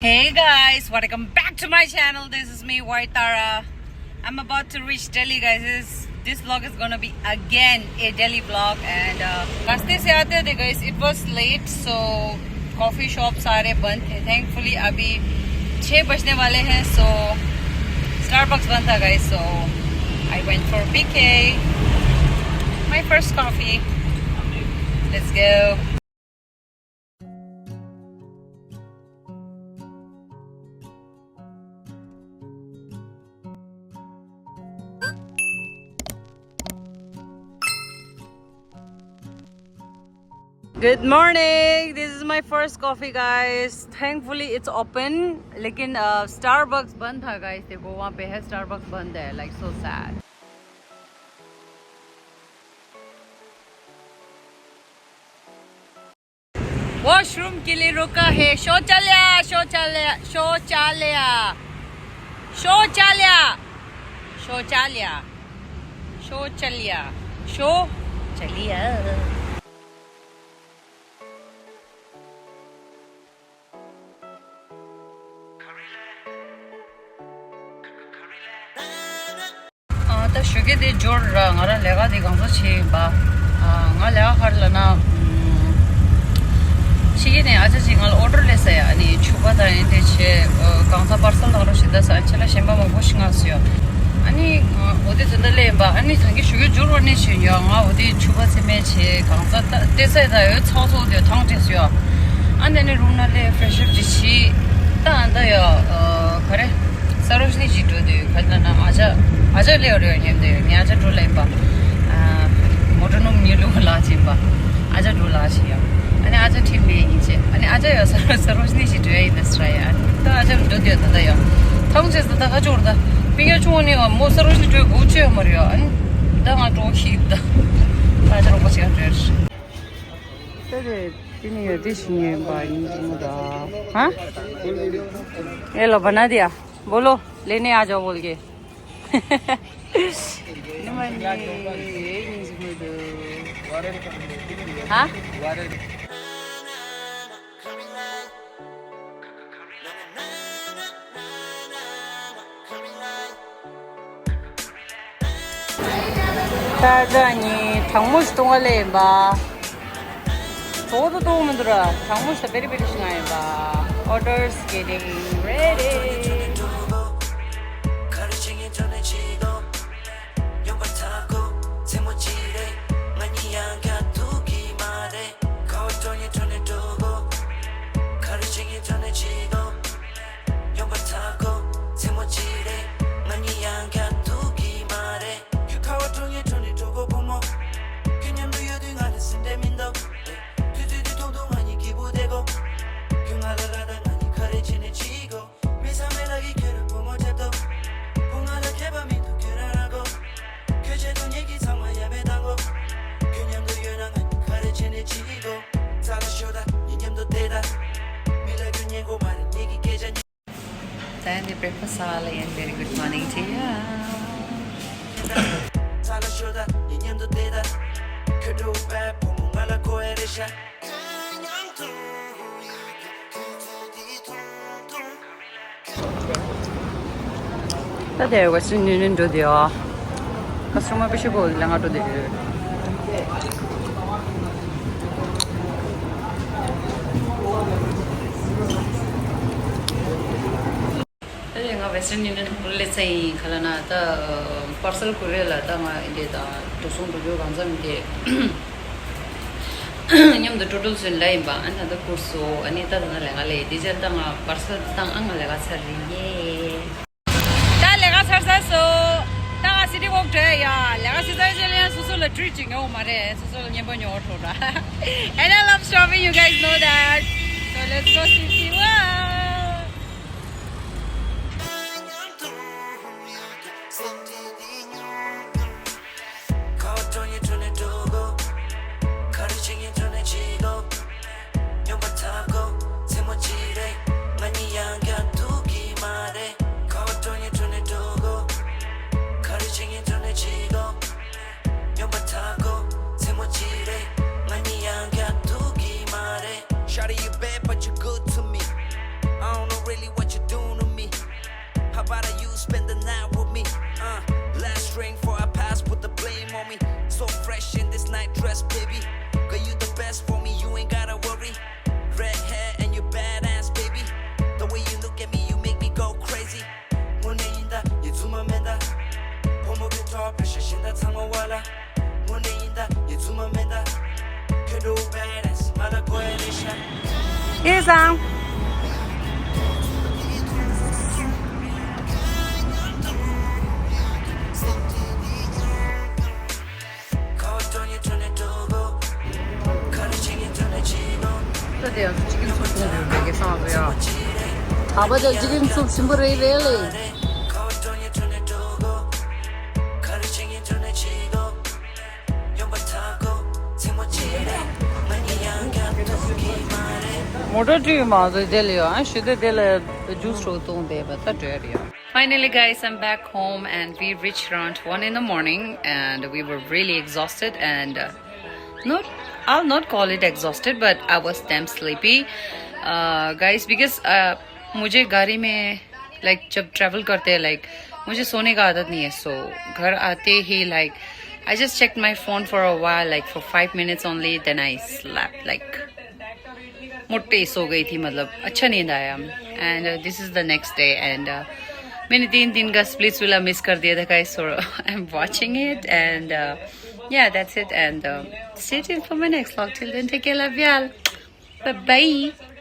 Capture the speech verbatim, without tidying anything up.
Hey guys, welcome back to my channel. This is me, White Tara. I'm about to reach Delhi, guys. This, this vlog is gonna be again a Delhi vlog. And uh, रास्ते से आते थे, guys, it was late, so coffee shop सारे बंद थे. Thankfully, अभी छः बजने वाले हैं, so Starbucks बंद था, guys. So I went for P K, my first coffee. Let's go. Good morning. This is my first coffee, guys. Thankfully, it's open. लेकिन uh, Starbucks बंद था, guys. देखो, वहाँ पे है, Starbucks बंद है. Like, so sad. वॉशरूम के लिए रुका है. शौचालय, शौचालय, शौचालय, शौचालय, शौचालय, शौचालय, शौचालय. ཨ། ད་ཞོགས་ཀས་དེ་འབྱོར་ར། ང་རང་ལས་ཀ་དེ་གང་ཚོད་བྱས་ཡིན་པ། ཨ། ང་ལས་ཀ་ག་རེ་ལབ་ན། ཕྱི་རྒྱལ་ནས་ཨ་ཅག་ཅིག་ང་ལ་ཨོ་ཌར་སླེབས་ས་ཡ། ཨ་ནི་ཕྱུ་པ་དང་ཡིན་དེ་བྱས། ཨ། གང་ཚ་པར་སལ་དང་རོ་ཞིག་ད་ས་ཨ་ཅེ་ལ་གཞན་པ་མང་པོ་ཞིག་མངགས་སོང་ཡ། ཨ་ནི་འོ་དེ་ཚོ་ད་སླེབས་ཡིན་པ། ཨ་ནི་ད་གིན་ཞོགས་ཀས་འབྱོར་བ་ནས་བྱས་ཡ། ང་འོ་དེ་ཕྱུ་པ་ཚེར་མ་བྱས། གང་ཚ་ད་སྟེར་ས་ཡ། ད་འོ་ཚ་ཚོ་དེ་ཐང་བྲེས་སོང་ཡ། ཨ་ནི་ནི་རུམ་ནང་སླེབས་ཕེ་ཤར་ཅིག་བྱས། ད་ཨ་ད་ཡ། ཨ། ག་རེ། ས་རོ་ཤི་ནི་ཅིག་འགྲོ་དུས་ག་ལ་ན་ཨ་ཅག་ཨ་ཅག་སླེབས་རེད་སྙམ་དུས་ངས་ཨ་ཅག་འགྲོ་ལབ་ཡིན་པ། ཨ། མོ་ཊ་ནང་མི་ལུག་ལ་ཕྱིན་པ། ཨ་ཅག་འགྲོ་ལ་ཕྱིན་ཡ། ཨ་ནི་ཨ་ཅག་ཁྲིད་མེད་ཡིན་ཅེ། ཨ་ནི་ཨ་ཅག་ཡ་ས་རོ་ས་རོ་ཤི་ནི་ཅིག་འགྲོ་ཡ་ཡིན་ད་ཟེར་ཡ། ད་ཨ་ཅག་འགྲོ་དུས་ད་ད་ཡ། ཐང་ཆད་ས་ད་ག་ཅོར་ད། པིང་ཡ་ཆུང་ནི་བ་མོ་ས་རོ་ཤི་འགྲོ་དགོས་ཅེ་ཡོད་མ་རེད་ཡ། ཨ་ནི་ད་ང་འགྲོ་ཤི་ད། ད་ཨ་ཅག་རོགས་པ་ཅིག་འགྲོ་རེད། ད་དེ་དེ་ནི་ཡ་དེ་ཤི་ཉེན་པ་ཡིན་ཅི་མོ་ད། ཧ། ए लो बना दिया। बोलो, लेने आ जाओ बोल के। हाँ? ད་ལྟ་ནི་གྲང་མོ་ཞིག་འཐུང་ག་སླེབས་ཡིན་པ། གྲོགས་དུ་གཏོང་མི་འདུག་ར། གྲང་མོ་ཞིག་དང་པེ་རི་པེ་རི་ཞིག་ང་ཡིན་པ། Orders getting ready. ཁྱོད་ཁ་བ་བཀྲུ་ངས་ཁྲོ་ནས་གྲོགས་པོ་བུ་མོ། ཁྱོད་མཉམ་དུ་ཡོད་དུས་ང་ལ་སེམས་ཁྲལ་མི་འདུག་དུས་ཚོད་འདི་ཐོག་ཏུ་ང་གཉིས་སྐྱིད་པོ་བསྡད་དགོས། ཁྱོད་ང་ལ་ལ་དང་ང་གཉིས་ག་རེ་བྱས་ནས་འཆི་དགོས། མི་ཚང་མས་ལབ་ཀྱི་ཁྱོད་རང་བུ་མོ་འཁྲབ་ཐོབ། བུ་ང་ལ་ཁྱད་པར་མི་འདུག་ཁྱོད་རང་རང་གོ། ཁྱོད་ཆེད་དུ་ངེད་ཀྱི་ཚང་མ་ཡ་མེད་བཏང་གོ། ཁྱོད་མཉམ་དུ་ཡོད་ན་ང་གཉིས་ག་རེ་བྱས་ནས་འཆི་དགོས། རྩ་ལ་ཤོག་ད་ངེད་མཉམ་དུ་བསྡད་ད། མི་ལ་ཁྱོད་ཉན་གོ་མ་རེད་ངེད་ཀྱི་སྐད་ཆ་ཉན། ད་ཡིན་དེ་breakfast ས་ལ་ཡིན། Very good morning to you. ད་དེ་Western Union འགྲོ་དུས་ཨ། ཁ་སུ་མ་པི་ཤི་གོ་ལ་ང་འགྲོ་དུས། ཨ་ནི་ང་Western Union ནང་ལ་སླེབས་ཚར་ཡིན། ག་ལ་ན་ད་པར་སལ་ཁུར་རེ་ལ་ད་ང་འདི་ད་འགྲོ་སོང་འགྲོ་རྒྱུ་གང་འཚམ་འདི་མཉམ་དུ་ཀྲོ་ཀྲོ་ཟོན་ལ་ཡིན་པ། ཨ་ནི་ད་ཁུར་སོ། ཨ་ནི་ད་ད་ན་ལས་ང་ལས་འདི་ཅར་ད་ང་པར་སལ་བཏང་། ཨ་ང་ལས་ཀ་ཚར་རེད་ཡེ། ད་ལས་ཀ་ཚར་ཚར་སོ། ད་ང་City Walk འགྲོ་ཡ། ལས་ཀ་ཚར་ཚར་ཡ་ལ་ཡང་སོ་སོ་ལ་treat ཅིག་ཉོ་མ་རེད། སོ་སོ་ལ་སྙན་པོ་ཉོ་འགྲོ་ར། And I love shopping, you guys know that. So let's go City Walk. Shawty, you bad, but you good to me. Hey, Sam. ད་དེ་ཡང་ཅི་ཀིན་སུབ་ཐུང་ཡོད་མེད་ཀྱི་བསམ་པ་ཡ། ད་པ་དེ་ཅི་ཀིན་སུབ་ཞིམ་པོ་རེད་རེད་ལེ། མོ་ཊ་བྲིས་མ་བཟོས་དེ་ལ་ཡོད་ཨ་ཞུ་དེ་དེ་ལ་ཇུས་རོ་བཏུང་བསྡད་པ་ད་འགྲོ་ཡ་རེད་ཡ། Finally, guys, I'm back home and we reached around one in the morning and we were really exhausted and uh, not, I'll not call it exhausted, but I was damn sleepy. Uh, guys, because uh, मुझे गाड़ी में लाइक जब ट्रैवल करते हैं लाइक मुझे सोने का आदत नहीं है सो घर आते ही like I just checked my phone for a while like for five minutes only then I slept like मोटे सो गई थी मतलब अच्छा नींद आया and this is the next day and मैंने तीन दिन का स्प्लिट्स विला मिस कर दिया था guys so I'm watching it and yeah that's it and stay tuned for my next vlog till then take care love you all bye bye